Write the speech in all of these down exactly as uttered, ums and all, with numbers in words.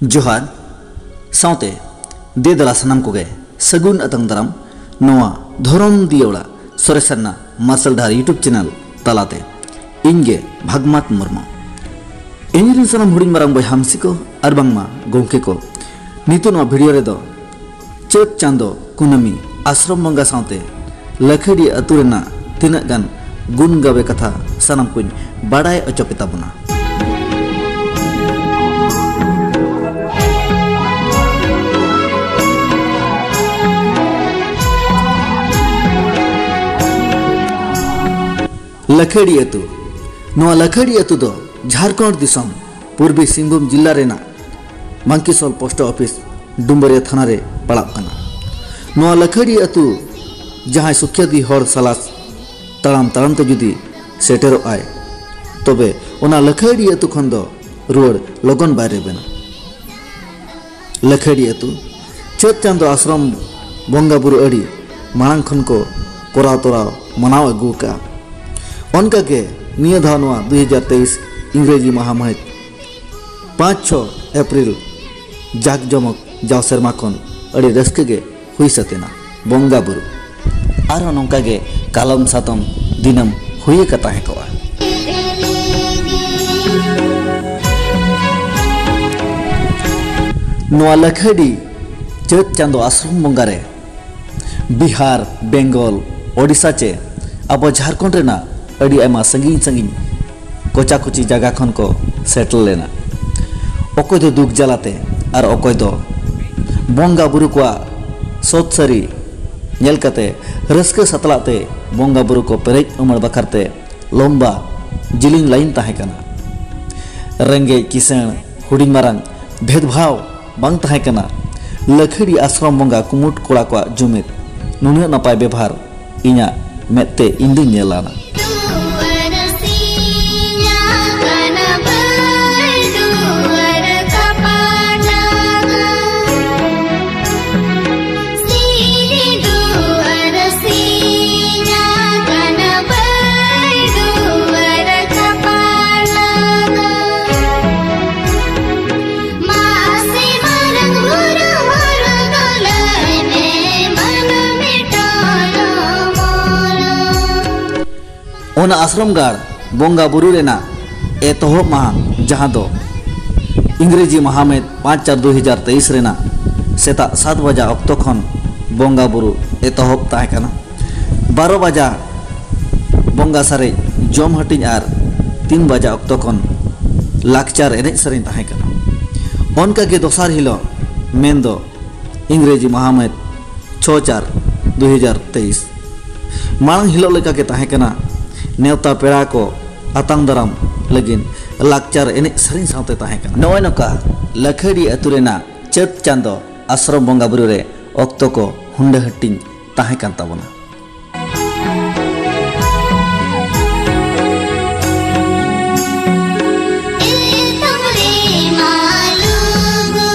ᱡᱚᱦᱟᱨ᱾ ᱥᱟᱶᱛᱮ ᱫᱮ ᱫᱮᱞᱟ ᱥᱟᱱᱟᱢ ᱠᱚᱜᱮ ᱥᱟᱹᱜᱩᱱ ᱟᱛᱟᱝ ᱫᱟᱨᱟᱢ ᱱᱚᱣᱟ ᱫᱷᱚᱨᱚᱢ ᱫᱤᱭᱟᱹ ᱚᱲᱟᱜ ᱥᱚᱨᱮᱥ ᱥᱟᱨᱱᱟ ᱢᱟᱨᱥᱟᱞ ᱰᱟᱦᱟᱨ YouTube ᱪᱮᱱᱮᱞ ᱛᱟᱞᱟᱛᱮ᱾ ᱤᱧ ᱜᱮ ᱵᱷᱟᱜᱽᱢᱟᱛ ᱢᱩᱨᱢᱩ᱾ ᱤᱧ ᱨᱮᱱ ᱥᱟᱱᱟᱢ ᱦᱩᱰᱤᱧ ᱢᱟᱨᱟᱝ ᱵᱚᱭᱦᱟ ᱢᱤᱥᱤ ᱠᱚ ᱟᱨ ᱵᱟᱝᱢᱟ ᱜᱚᱢᱠᱮ ᱠᱚ, ᱱᱤᱛᱚᱜ ᱱᱚᱣᱟ ᱵᱷᱤᱰᱤᱭᱳ ᱨᱮᱫᱚ ᱪᱟᱹᱛ ᱪᱟᱸᱫᱚ ᱠᱩᱱᱟᱹᱢᱤ ᱟᱥᱨᱚᱢ ᱵᱚᱸᱜᱟ ᱥᱟᱶᱛᱮ ᱞᱟᱹᱠᱷᱟᱹᱰᱤ ᱟᱹᱛᱩ ᱨᱮᱱᱟᱜ ᱛᱤᱱᱟᱹᱜ ᱜᱟᱱ ᱜᱩᱱ ᱜᱟᱵᱮ ᱠᱟᱛᱷᱟ ᱥᱟᱱᱟᱢ ᱠᱚᱧ ᱵᱟᱲᱟᱭ ᱚᱪᱚ ᱯᱮ ᱛᱟᱵᱚᱱᱟ᱾ ᱞᱟᱹᱠᱷᱟᱹᱰᱤ ᱟᱹᱛᱩ᱾ ᱱᱚᱣᱟ ᱞᱟᱹᱠᱷᱟᱹᱰᱤ ᱟᱹᱛᱩ ᱫᱚ ᱡᱷᱟᱲᱠᱷᱚᱸᱰ ᱫᱤᱥᱚᱢ ᱯᱩᱨᱵᱤ ᱥᱤᱝᱵᱷᱩᱢ ᱡᱤᱞᱟ ᱨᱮᱱᱟᱜ ᱢᱟᱝᱠᱤᱥᱚᱞ ᱯᱳᱥᱴ ᱚᱯᱷᱤᱥ ᱰᱩᱢᱵᱟᱹᱨᱤᱭᱟᱹ ᱛᱷᱟᱱᱟ ᱨᱮ ᱯᱟᱲᱟᱜ ᱠᱟᱱᱟ᱾ ᱱᱚᱣᱟ ᱞᱟᱹᱠᱷᱟᱹᱰᱤ ᱟᱹᱛᱩ ᱡᱟᱦᱟᱸᱭ ᱥᱩᱠᱷᱭᱟᱹᱫᱤ ᱦᱚᱲ ᱥᱟᱞᱟᱥ ᱛᱟᱲᱟᱢ ᱛᱟᱲᱟᱢ ᱛᱮ ᱡᱩᱫᱤ ᱥᱮᱴᱮᱨᱚᱜ ᱟᱭ, ᱛᱚᱵᱮ ᱚᱱᱟ ᱞᱟᱹᱠᱷᱟᱹᱰᱤ ᱟᱹᱛᱩ ᱠᱷᱚᱱ ᱫᱚ ᱨᱩᱣᱟᱹᱲ ᱞᱚᱜᱚᱱ ᱵᱟᱭ ᱨᱮᱵᱮᱱᱟ᱾ ᱞᱟᱹᱠᱷᱟᱹᱰᱤ ᱟᱹᱛᱩ ᱪᱟᱹᱛ ᱪᱟᱸᱫᱚ ᱟᱥᱨᱚᱢ ᱵᱚᱸᱜᱟ ᱵᱩᱨᱩ ᱟᱹᱰᱤ ᱢᱟᱲᱟᱝ ᱠᱷᱚᱱ ᱠᱚ ᱠᱚᱨᱟᱣ ᱛᱚᱨᱟᱣ ᱢᱟᱱᱟᱣ ᱟᱹᱜᱩ ᱟᱠᱟᱫᱼᱟ᱾ ᱚᱱᱠᱟᱜᱮ ᱱᱤᱭᱟᱹ ᱫᱷᱟᱣ ᱱᱚᱣᱟ ᱫᱩᱭ ᱦᱟᱡᱟᱨ ᱛᱮᱭᱤᱥ ᱤᱝᱨᱮᱡᱤ ᱢᱟᱦᱟ ᱢᱟᱹᱦᱤᱛ ᱯᱟᱸᱪ ᱪᱷᱚ ᱮᱯᱨᱤᱞ ᱡᱟᱠ ᱡᱚᱢᱚᱠ ᱡᱟᱣ ᱥᱮᱨᱢᱟ ᱠᱷᱚᱱ ᱟᱹᱰᱤ ᱨᱟᱹᱥᱠᱟᱹ ᱜᱮ ᱦᱩᱭ ᱥᱟᱹᱛ ᱮᱱᱟ ᱵᱚᱸᱜᱟ ᱵᱩᱨᱩ᱾ ᱟᱨᱦᱚᱸ ᱱᱚᱝᱠᱟ ᱜᱮ ᱠᱟᱞᱚᱢ ᱥᱟᱛᱚᱢ ᱫᱤᱱᱟᱹᱢ ᱦᱩᱭ ᱟᱠᱟ ᱛᱟᱦᱮᱸ ᱠᱚᱜᱼᱟ᱾ ᱱᱚᱣᱟ ᱞᱟᱹᱠᱷᱟᱹᱰᱤ ᱪᱟᱹᱛ ᱪᱟᱸᱫᱚ ᱟᱥᱨᱚᱢ ᱵᱚᱸᱜᱟ ᱨᱮ ᱵᱤᱦᱟᱨ, ᱵᱮᱝᱜᱚᱞ, ᱳᱰᱤᱥᱟ ᱪᱮ ᱟᱵᱚ ᱡᱷᱟᱲᱠᱷᱚᱸᱰ ᱨᱮᱱᱟᱜ ᱟᱹᱰᱤ ᱟᱭᱢᱟ ᱥᱟᱺᱜᱤᱧ ᱥᱟᱺᱜᱤᱧ ᱠᱚᱪᱟ ᱠᱚᱪᱤ ᱡᱟᱭᱜᱟ ᱠᱷᱚᱱ ᱠᱚ ᱥᱮᱴᱮᱨ ᱞᱮᱱᱟ᱾ ᱚᱠᱚᱭ ᱫᱚ ᱫᱩᱠ ᱡᱟᱞᱟᱛᱮ ᱟᱨ ᱚᱠᱚᱭ ᱫᱚ ᱵᱚᱸᱜᱟ ᱵᱩᱨᱩ ᱠᱚᱣᱟᱜ ᱥᱚᱛ ᱥᱟᱹᱨᱤ ᱧᱮᱞ ᱠᱟᱛᱮ ᱨᱟᱹᱥᱠᱟᱹ ᱥᱟᱛᱞᱟᱜ ᱛᱮ ᱵᱚᱸᱜᱟ ᱵᱩᱨᱩ ᱠᱚ ᱯᱮᱨᱮᱡ ᱩᱢᱟᱹᱲ ᱵᱟᱠᱷᱨᱟ ᱛᱮ ᱞᱚᱢᱵᱟ ᱡᱤᱞᱤᱧ ᱞᱟᱭᱤᱱ ᱛᱟᱦᱮᱸ ᱠᱟᱱᱟ᱾ ᱨᱮᱸᱜᱮᱡ ᱠᱤᱥᱟᱹᱬ, ᱦᱩᱰᱤᱧ ᱢᱟᱨᱟᱝ ᱵᱷᱮᱫᱽᱵᱷᱟᱣ ᱵᱟᱝ ᱛᱟᱦᱮᱸ ᱠᱟᱱᱟ᱾ ᱞᱟᱹᱠᱷᱟᱹᱰᱤ ᱟᱥᱨᱚᱢ ᱵᱚᱸᱜᱟ ᱠᱩᱢᱩᱴ ᱠᱚᱲᱟ ᱠᱚᱣᱟᱜ ᱡᱩᱢᱤᱫ ᱱᱩᱱᱟᱹᱜ ᱱᱟᱯᱟᱭ ᱵᱮᱵᱷᱟᱨ ᱤᱧᱟᱜ ᱢᱮᱫ ᱛᱮ ᱤᱧ ᱫᱩᱧ ᱧᱮᱞ ᱟᱱᱟ᱾ ᱚᱱᱟ ᱟᱥᱨᱚᱢ ᱜᱟᱲ ᱵᱚᱸᱜᱟ ᱵᱩᱨᱩ ᱨᱮᱱᱟᱜ ᱮᱛᱚᱦᱚᱵ ᱢᱟᱦᱟ, ᱡᱟᱦᱟᱸ ᱫᱚ ᱤᱝᱨᱮᱡᱤ ᱢᱟᱦᱟ ᱢᱮᱫ ᱯᱟᱸᱪ ᱪᱟᱨ ᱫᱩᱭ ᱦᱟᱡᱟᱨ ᱛᱮᱭᱤᱥ ᱨᱮᱱᱟᱜ ᱥᱮᱛᱟᱜ ᱥᱟᱛ ᱵᱟᱡᱟ ᱚᱠᱛᱚ ᱠᱷᱚᱱ ᱵᱚᱸᱜᱟ ᱵᱩᱨᱩ ᱮᱛᱚᱦᱚᱵ ᱛᱟᱦᱮᱸ ᱠᱟᱱᱟ᱾ ᱵᱟᱨᱚ ᱵᱟᱡᱟ ᱵᱚᱸᱜᱟ ᱥᱟᱨᱮᱡ ᱡᱚᱢ ᱦᱟᱹᱴᱤᱧ ᱟᱨ ᱛᱤᱱ ᱵᱟᱡᱟ ᱚᱠᱛᱚ ᱠᱷᱚᱱ ᱞᱟᱠᱪᱟᱨ ᱮᱱᱮᱡ ᱥᱮᱨᱮᱧ ᱛᱟᱦᱮᱸ ᱠᱟᱱᱟ᱾ ᱚᱱᱠᱟ ᱜᱮ ᱫᱚᱥᱟᱨ ᱦᱤᱞᱳᱜ, ᱢᱮᱱᱫᱚ ᱤᱝᱨᱮᱡᱤ ᱢᱟᱦᱟ ᱢᱮᱫ ᱪᱷᱚ ᱪᱟᱨ ᱫᱩᱭ ᱦᱟᱡᱟᱨ ᱛᱮᱭᱤᱥ, ᱢᱟᱲᱟᱝ ᱦᱤᱞᱳᱜ ᱞᱮᱠᱟ ᱜᱮ ᱛᱟᱦᱮᱸ ᱠᱟᱱᱟ ᱱᱮᱣᱛᱟ ᱯᱮᱲᱟ ᱠᱚ ᱟᱛᱟᱝ ᱫᱟᱨᱟᱢ ᱞᱟᱹᱜᱤᱫ ᱞᱟᱠᱪᱟᱨ ᱮᱱᱮᱡ ᱥᱮᱨᱮᱧ ᱥᱟᱶᱛᱮ ᱛᱟᱦᱮᱸ ᱠᱟᱱᱟ᱾ ᱱᱚᱜᱼᱚᱭ ᱱᱚᱝᱠᱟ ᱞᱟᱹᱠᱷᱟᱹᱰᱤ ᱟᱹᱛᱩ ᱨᱮᱱᱟᱜ ᱪᱟᱹᱛ ᱪᱟᱸᱫᱚ ᱟᱥᱨᱚᱢ ᱵᱚᱸᱜᱟ ᱵᱩᱨᱩ ᱨᱮ ᱚᱠᱛᱚ ᱠᱚ ᱦᱩᱱᱰᱟᱹ ᱦᱟᱹᱴᱤᱧ ᱛᱟᱦᱮᱸ ᱠᱟᱱ ᱛᱟᱵᱚᱱᱟ᱾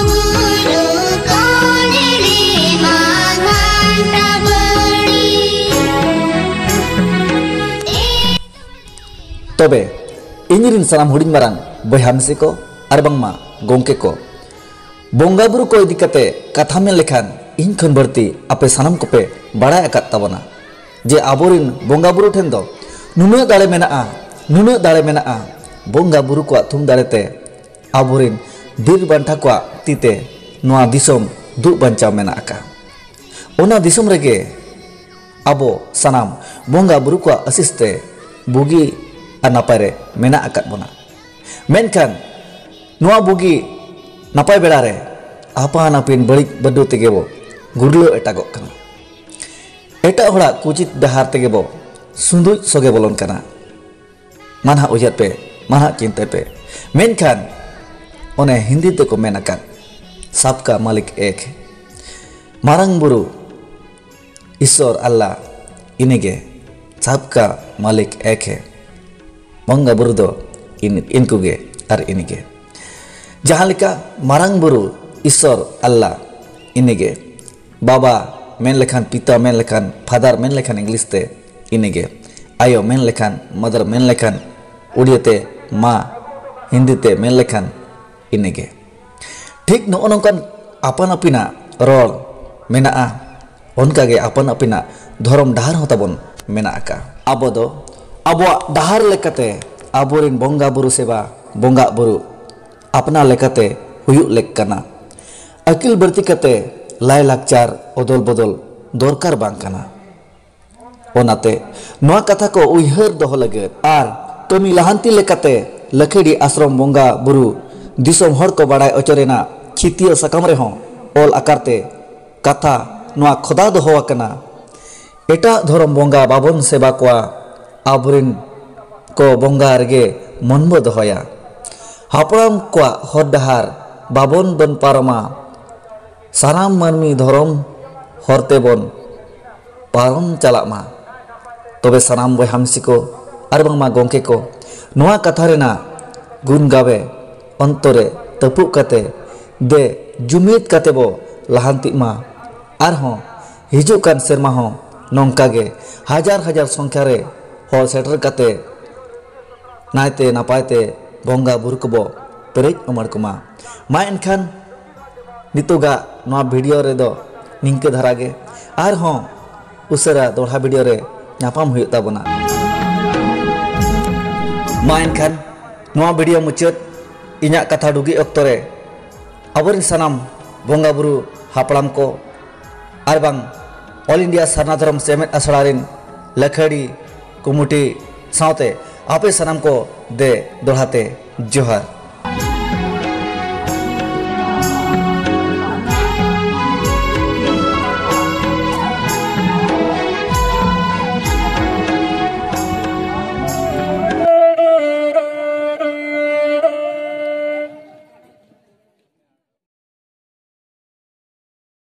ᱛᱚᱵᱮ, ᱤᱧ ᱨᱤᱱ ᱥᱟᱱᱟᱢ ᱦᱩᱰᱤᱧ ᱢᱟᱨᱟᱝ ᱵᱚᱭᱦᱟ ᱢᱤᱥᱤ ᱠᱚ ᱟᱨ ᱵᱟᱝᱢᱟ ᱜᱚᱢᱠᱮ ᱠᱚ, ᱵᱚᱸᱜᱟ ᱵᱩᱨᱩ ᱠᱚ ᱤᱫᱤ ᱠᱟᱛᱮ ᱠᱟᱛᱷᱟ ᱢᱮᱱ ᱞᱮᱠᱷᱟᱱ, ᱤᱧ ᱠᱷᱚᱱ ᱵᱟᱹᱲᱛᱤ ᱟᱯᱮ ᱥᱟᱱᱟᱢ ᱠᱚᱯᱮ ᱵᱟᱲᱟᱭ ᱟᱠᱟᱫ ᱛᱟᱵᱚᱱᱟ ᱡᱮ ᱟᱵᱚᱨᱤᱱ ᱵᱚᱸᱜᱟ ᱵᱩᱨᱩ ᱴᱷᱮᱱ ᱫᱚ ᱱᱩᱱᱟᱹᱜ ᱫᱟᱲᱮ ᱢᱮᱱᱟᱜᱼᱟ, ᱱᱩᱱᱟᱹᱜ ᱫᱟᱲᱮ ᱢᱮᱱᱟᱜᱼᱟ᱾ ᱵᱚᱸᱜᱟ ᱵᱩᱨᱩ ᱠᱚᱣᱟᱜ ᱛᱷᱩᱢ ᱫᱟᱲᱮ ᱛᱮ ᱟᱵᱚᱨᱤᱱ ᱵᱤᱨ ᱵᱟᱱᱴᱟ ᱠᱚᱣᱟᱜ ᱛᱤ ᱛᱮ ᱱᱚᱣᱟ ᱫᱤᱥᱚᱢ ᱫᱩᱜ ᱵᱟᱧᱪᱟᱣ ᱢᱮᱱᱟᱜ ᱟᱠᱟᱫ᱾ ᱚᱱᱟ ᱫᱤᱥᱚᱢ ᱨᱮᱜᱮ ᱟᱵᱚ ᱥᱟᱱᱟᱢ ᱵᱚᱸᱜᱟ ᱵᱩᱨᱩ ᱠᱚᱣᱟᱜ ᱟᱥᱤᱥ ᱛᱮ ᱵᱩᱜᱤ ᱟᱨ ᱱᱟᱯᱟᱭ ᱨᱮ ᱢᱮᱱᱟᱜ ᱟᱠᱟᱫ ᱵᱚᱱᱟ᱾ ᱢᱮᱱᱠᱷᱟᱱ ᱱᱚᱣᱟ ᱵᱩᱜᱤ ᱱᱟᱯᱟᱭ ᱵᱮᱲᱟ ᱨᱮ ᱟᱯᱟᱱ ᱟᱹᱯᱤᱱ ᱵᱟᱹᱲᱤᱡ ᱵᱟᱹᱰᱩ ᱛᱮᱜᱮ ᱵᱚ ᱜᱩᱨᱞᱟᱹᱣ ᱮᱴᱟᱜᱚᱜ ᱠᱟᱱᱟ᱾ ᱮᱴᱟᱜ ᱦᱚᱲᱟᱜ ᱠᱩᱪᱤᱛ ᱰᱟᱦᱟᱨ ᱛᱮᱜᱮ ᱵᱚ ᱥᱩᱸᱫᱩᱡ ᱥᱚᱜᱮ ᱵᱚᱞᱚᱱ ᱠᱟᱱᱟ᱾ ᱢᱟᱱᱦᱟᱜ ᱩᱭᱦᱟᱹᱨ ᱯᱮ, ᱢᱟᱱᱦᱟᱜ ᱪᱤᱱᱛᱟᱹᱭ ᱯᱮ᱾ ᱢᱮᱱᱠᱷᱟᱱ ᱚᱱᱮ ᱦᱤᱱᱫᱤ ᱛᱮᱠᱚ ᱢᱮᱱ ᱟᱠᱟᱫ, ᱥᱟᱵᱠᱟ ᱢᱟᱞᱤᱠ ᱮᱠ ᱦᱮ᱾ ᱢᱟᱨᱟᱝ ᱵᱩᱨᱩ, ᱤᱥᱚᱨ, ᱟᱞᱞᱟ, ᱤᱱᱟᱹᱜᱮ᱾ ᱥᱟᱵᱠᱟ ᱢᱟᱞᱤᱠ ᱮᱠ ᱦᱮ᱾ ᱵᱚᱸᱜᱟ ᱵᱩᱨᱩ ᱫᱚ ᱤᱱ-, ᱤᱱᱠᱩ ᱜᱮ ᱟᱨ ᱤᱱᱟᱹᱜᱮ᱾ ᱡᱟᱦᱟᱸ ᱞᱮᱠᱟ ᱢᱟᱨᱟᱝ ᱵᱩᱨᱩ, ᱤᱥᱚᱨ, ᱟᱞᱞᱟ, ᱤᱱᱟᱹᱜᱮ᱾ ᱵᱟᱵᱟ ᱢᱮᱱ ᱞᱮᱠᱷᱟᱱ, ᱯᱤᱛᱟ ᱢᱮᱱ ᱞᱮᱠᱷᱟᱱ, ᱯᱷᱟᱫᱟᱨ ᱢᱮᱱ ᱞᱮᱠᱷᱟᱱ ᱤᱝᱞᱤᱥ ᱛᱮ, ᱤᱱᱟᱹᱜᱮ᱾ ᱟᱭᱳ ᱢᱮᱱ ᱞᱮᱠᱷᱟᱱ, ᱢᱟᱫᱟᱨ ᱢᱮᱱ ᱞᱮᱠᱷᱟᱱ ᱩᱲᱤᱭᱟᱹ ᱛᱮ ᱢᱟ, ᱦᱤᱱᱫᱤ ᱛᱮ ᱢᱮᱱ ᱞᱮᱠᱷᱟᱱ ᱤᱱᱟᱹᱜᱮ᱾ ᱴᱷᱤᱠ ᱱᱚᱜᱼᱚ ᱱᱚᱝᱠᱟᱱ ᱟᱯᱟᱱ ᱟᱹᱯᱤᱱᱟᱜ ᱨᱚᱲ ᱢᱮᱱᱟᱜᱼᱟ, ᱚᱱᱠᱟᱜᱮ ᱟᱯᱟᱱ ᱟᱹᱯᱤᱱᱟᱜ ᱫᱷᱚᱨᱚᱢ ᱰᱟᱦᱟᱨ ᱦᱚᱸ ᱛᱟᱵᱚᱱ ᱢᱮᱱᱟᱜ ᱟᱠᱟᱫᱼᱟ᱾ ᱟᱵᱚ ᱫᱚ ᱟᱵᱚᱣᱟᱜ ᱰᱟᱦᱟᱨ ᱞᱮᱠᱟᱛᱮ ᱟᱵᱚᱨᱮᱱ ᱵᱚᱸᱜᱟ ᱵᱩᱨᱩ ᱥᱮᱵᱟ, ᱵᱚᱸᱜᱟ ᱵᱩᱨᱩ ᱟᱯᱱᱟ ᱞᱮᱠᱟᱛᱮ ᱦᱩᱭᱩᱜ ᱞᱮᱠ ᱠᱟᱱᱟ᱾ ᱟᱹᱠᱤᱞ ᱵᱟᱹᱲᱛᱤ ᱠᱟᱛᱮ ᱞᱟᱭ ᱞᱟᱠᱪᱟᱨ ᱚᱫᱚᱞ ᱵᱚᱫᱚᱞ ᱫᱚᱨᱠᱟᱨ ᱵᱟᱝ ᱠᱟᱱᱟ᱾ ᱚᱱᱟᱛᱮ ᱱᱚᱣᱟ ᱠᱟᱛᱷᱟ ᱠᱚ ᱩᱭᱦᱟᱹᱨ ᱫᱚᱦᱚ ᱞᱟᱹᱜᱤᱫ ᱟᱨ ᱠᱟᱹᱢᱤ ᱞᱟᱦᱟᱱᱛᱤ ᱞᱮᱠᱟᱛᱮ ᱞᱟᱹᱠᱷᱟᱹᱰᱤ ᱟᱥᱨᱚᱢ ᱵᱚᱸᱜᱟ ᱵᱩᱨᱩ ᱫᱤᱥᱚᱢ ᱦᱚᱲ ᱠᱚ ᱵᱟᱲᱟᱭ ᱚᱪᱚ ᱨᱮᱱᱟᱜ ᱠᱷᱤᱛᱤᱭᱟᱹ ᱥᱟᱠᱟᱢ ᱨᱮᱦᱚᱸ ᱚᱞ ᱟᱠᱟᱨ ᱛᱮ ᱠᱟᱛᱷᱟ ᱱᱚᱣᱟ ᱠᱷᱚᱫᱟ ᱫᱚᱦᱚ ᱟᱠᱟᱱᱟ᱾ ᱮᱴᱟᱜ ᱫᱷᱚᱨᱚᱢ ᱵᱚᱸᱜᱟ ᱵᱟᱵᱚᱱ ᱥᱮᱵᱟ ᱠᱚᱣᱟ, ᱟᱵᱚᱨᱮᱱ ᱠᱚ ᱵᱚᱸᱜᱟ ᱨᱮᱜᱮ ᱢᱚᱱ ᱵᱚ ᱫᱚᱦᱚᱭᱟ᱾ ᱦᱟᱯᱲᱟᱢ ᱠᱚᱣᱟᱜ ᱦᱚᱨ ᱰᱟᱦᱟᱨ ᱵᱟᱵᱚᱱ ᱵᱚᱱ ᱯᱟᱨᱚᱢᱟ, ᱥᱟᱱᱟᱢ ᱢᱟᱹᱱᱢᱤ ᱫᱷᱚᱨᱚᱢ ᱦᱚᱨ ᱛᱮᱵᱚᱱ ᱯᱟᱨᱚᱢ ᱪᱟᱞᱟᱜ ᱢᱟ᱾ ᱛᱚᱵᱮ ᱥᱟᱱᱟᱢ ᱵᱚᱭᱦᱟ ᱢᱤᱥᱤ ᱠᱚ ᱟᱨ ᱵᱟᱝᱢᱟ ᱜᱚᱢᱠᱮ ᱠᱚ, ᱱᱚᱣᱟ ᱠᱟᱛᱷᱟ ᱨᱮᱱᱟᱜ ᱜᱩᱱ ᱜᱟᱵᱮ ᱚᱱᱛᱚᱨᱮ ᱛᱟᱹᱯᱩᱜ ᱠᱟᱛᱮ ᱫᱮ ᱡᱩᱢᱤᱫ ᱠᱟᱛᱮ ᱵᱚ ᱞᱟᱦᱟᱱᱛᱤᱜ ᱢᱟ᱾ ᱟᱨᱦᱚᱸ ᱦᱤᱡᱩᱜ ᱠᱟᱱ ᱥᱮᱨᱢᱟ ᱦᱚᱸ ᱱᱚᱝᱠᱟ ᱜᱮ ᱦᱟᱡᱟᱨ ᱦᱟᱡᱟᱨ ᱥᱚᱝᱠᱷᱟ ᱨᱮ ᱦᱚᱲ ᱥᱮᱴᱮᱨ ᱠᱟᱛᱮ ᱱᱟᱭᱛᱮ ᱱᱟᱯᱟᱭ ᱛᱮ ᱵᱚᱸᱜᱟ ᱵᱩᱨᱩ ᱠᱚᱵᱚ ᱯᱮᱨᱮᱡ ᱩᱢᱟᱹᱲ ᱠᱚᱢᱟ᱾ ᱢᱟ ᱮᱱᱠᱷᱟᱱ ᱱᱤᱛᱚᱜᱟᱜ ᱱᱚᱣᱟ ᱵᱷᱤᱰᱤᱭᱳ ᱨᱮᱫᱚ ᱱᱤᱝᱠᱟᱹ ᱫᱷᱟᱨᱟ ᱜᱮ, ᱟᱨᱦᱚᱸ ᱩᱥᱟᱹᱨᱟ ᱫᱚᱦᱲᱟ ᱵᱷᱤᱰᱤᱭᱳ ᱨᱮ ᱧᱟᱯᱟᱢ ᱦᱩᱭᱩᱜ ᱛᱟᱵᱚᱱᱟ᱾ ᱢᱟ ᱮᱱᱠᱷᱟᱱ ᱱᱚᱣᱟ ᱵᱷᱤᱰᱤᱭᱳ ᱢᱩᱪᱟᱹᱫ ᱤᱧᱟᱹᱜ ᱠᱟᱛᱷᱟ ᱰᱩᱜᱤ ᱚᱠᱛᱚ ᱨᱮ ᱟᱵᱚᱨᱮᱱ ᱥᱟᱱᱟᱢ ᱵᱚᱸᱜᱟ ᱵᱩᱨᱩ ᱦᱟᱯᱲᱟᱢ ᱠᱚ ᱟᱨ ᱵᱟᱝ ᱚᱞ ᱤᱱᱰᱤᱭᱟ ᱥᱟᱨᱱᱟ ᱫᱷᱚᱨᱚᱢ ᱥᱮᱢᱮᱫ ᱟᱥᱲᱟ ᱨᱮᱱ ᱞᱟᱹᱠᱷᱟᱹᱲᱤ ᱠᱚᱢᱤᱴᱤ ᱥᱟᱶᱛᱮ ᱟᱯᱮ ᱥᱟᱱᱟᱢ ᱠᱚ ᱫᱮ ᱫᱚᱦᱲᱟ ᱛᱮ ᱡᱚᱦᱟᱨ᱾